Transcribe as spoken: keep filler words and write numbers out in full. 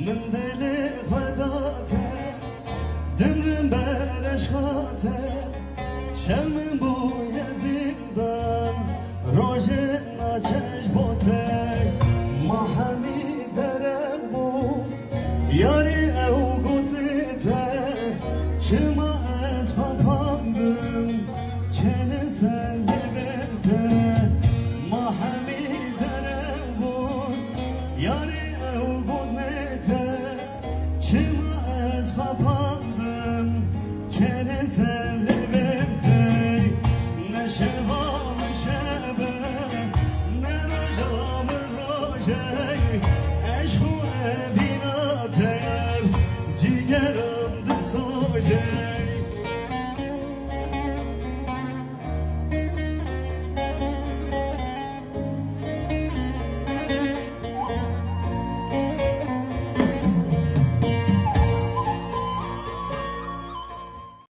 Min dilê xwe da te, dimrim ber eşqa te. Şev min bûye zîndan, rojê naçe ji bo te. Ma hemî derew bû, yarî ew gotê te. Çima ez xepandim, kene ser lêvên te. Ma hemî derew bû, yarî ew gotê te. Çima ez xepandim, kene ser